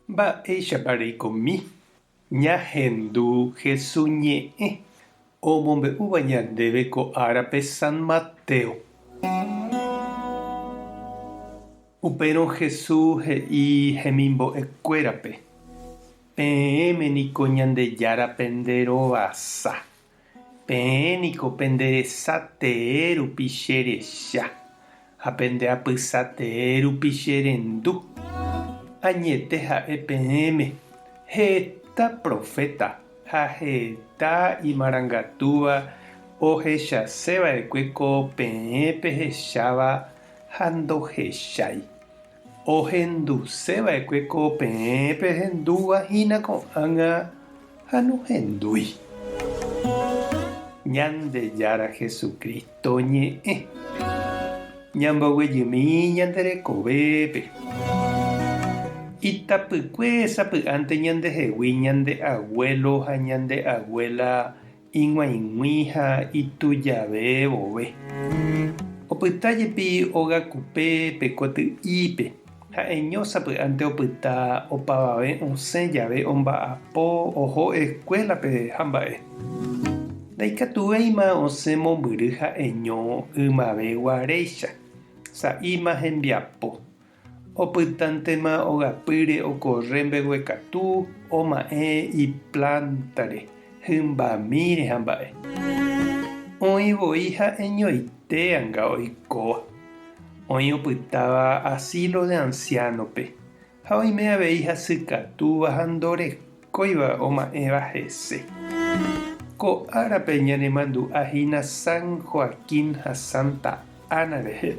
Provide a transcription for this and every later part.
Mba'éichapa reikomi ñahendu Hesu ñe'ẽ omombe'úva ñandéve ko árape San Mateo. Upérõ Hesu he'i hemimbo'ekuérape, Peẽme niko Ñandejára pende rovasa. Peẽ niko pende resa tee rupi che recha, ha pende apysa tee rupi che rendu. Añete ha'e peẽme, heta proféta ha heta imarangatúva ohechase va'ekue ko peẽ pehecháva ha ndohechái. Ohenduse va'ekue ko peẽ pehendúva hína ko'ág̃a ha nohendúi. Ñandejára Jesucristo ñe'ẽ. Ñamboguejymi ñande rekovépe. Itapykue sapy'ánte ñandehegui ñande aguélo ha ñande aguéla Ig̃uaig̃ui ha itujave vove. Opyta jepi óga kupe pe koty'ípe, ha'eño sapy'ánte opyta opavave osẽ jave omba'apo oho eskuélape ha mba'e. Ndaikatuvéima osẽ mombyry ha'eño ymave guaréicha, sa'íma hembiapo. Opytántema ogapýre okorre mbeguekatu oma'ẽ iplántare, hymbamíre ha mba'e. Oĩ voi ha'eñoite anga oikóva. Oĩ opytáva asilo de anciano-pe ha oime avei hasykatúva ha ndorekóiva oma'ẽva hese. Ko árape ñanemandu'a hína San Joaquín ha Santa Ana rehe.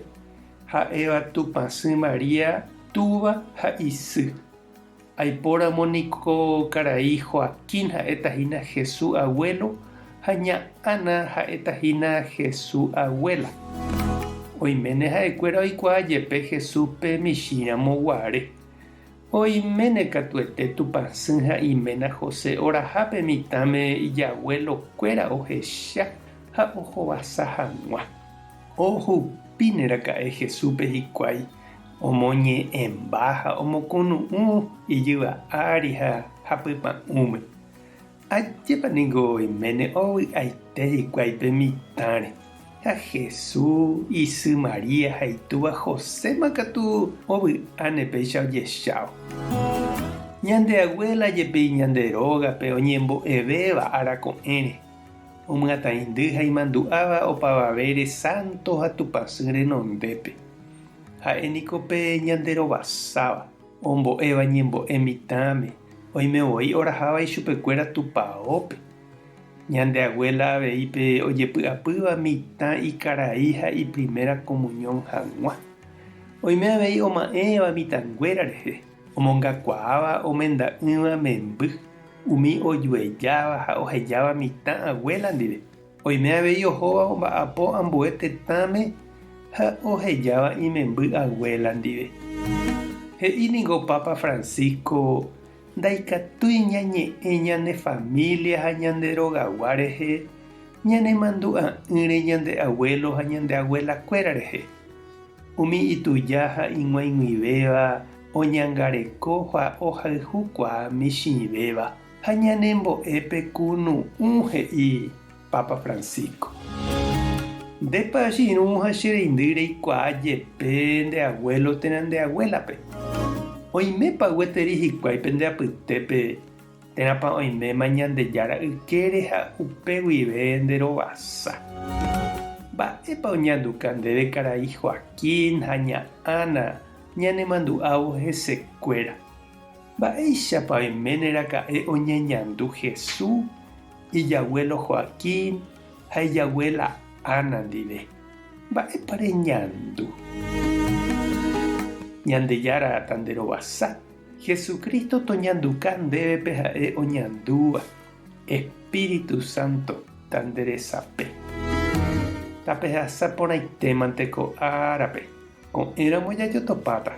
Ha'éva Tupãsy María túva ha isy. Aipóramo niko karai Joaquín ha'éta hína Jesús aguélo ha ña Ana ha'éta hína Jesús aguéla. Oiméne ha'ekuéra oikuaa jepe Jesúspe michĩramo guare. Oiméne katuete Tupãsy ha iména José oraha pe mitãme ijaguélokuéra ohecha ha ohovasa hag̃ua. Ohupíne raka'e Jesúspe hikuái, omoñe'ẽmba ha omokunu'ũ ijyva ári ha hapypa'ũme. Ajépa ningo oiméne ovy'aite hikuái pe mitãre. Ha Jesús, isy María ha itúva Joséma katu ovy'áne péicha ojechávo. Ñande aguéla jepi ñande rógape oñembo'evéva ára ko'ẽre. Omyatãindy ha imandu'áva opavavére sánto ha Tupãsy renondépe. Ha'e niko pe ñanderovasáva, ombo'éva ñembo'e mitãme, oime voi oraháva ichupekuéra tupaópe. Ñande aguéla avei pe ojepy'apýva mitã ikarai ha ipriméra komuñón hag̃ua. Oime avei oma'ẽva mitãnguéra rehe, omongakuaáva omenda'ỹva memby. Umi ojuejáva ha ohejáva mitã aguéla ndive, oime avei ohóva omba'apo ambue tetãme ha ohejáva imemby aguéla ndive. He'i ningo Papa Francisco ndaikatúi ñañe'ẽ ñane familia ha ñande rogagua rehe ñanemandu'a'ỹre ñande aguélo ha ñande aguelakuéra rehe. Umi ituja ha ig̃uaig̃uivéva oñangareko ha ohayhukuaa michĩvéva ha ñanembo'e pe kunu'ũ, he'i Papa Francisco. Ndépa che irũ ha che reindy reikuaa jepe nde aguélo térã nde aguélape? Oimépa gueteri hikuái pende apytépe térãpa oiméma Ñandejára ykére ha upe guive nde rovasa? Mba'épa oñanduka ndéve karai Joaquín ha ña Ana Ñanemandu'ávo hesekuéra, mba'éichapa oiméne raka'e oñeñandu Jesús, ijaguélo Joaquín ha ijaguéla Ana ndive? Mba'épa reñandu? Ñandejára tanderovasa, Jesucristo toñanduka ndéve pe ha'e oñandúva, Espíritu Santo tanderesape. Tapehasa porãitémante ko árape. Ko'ẽramo jajotopáta.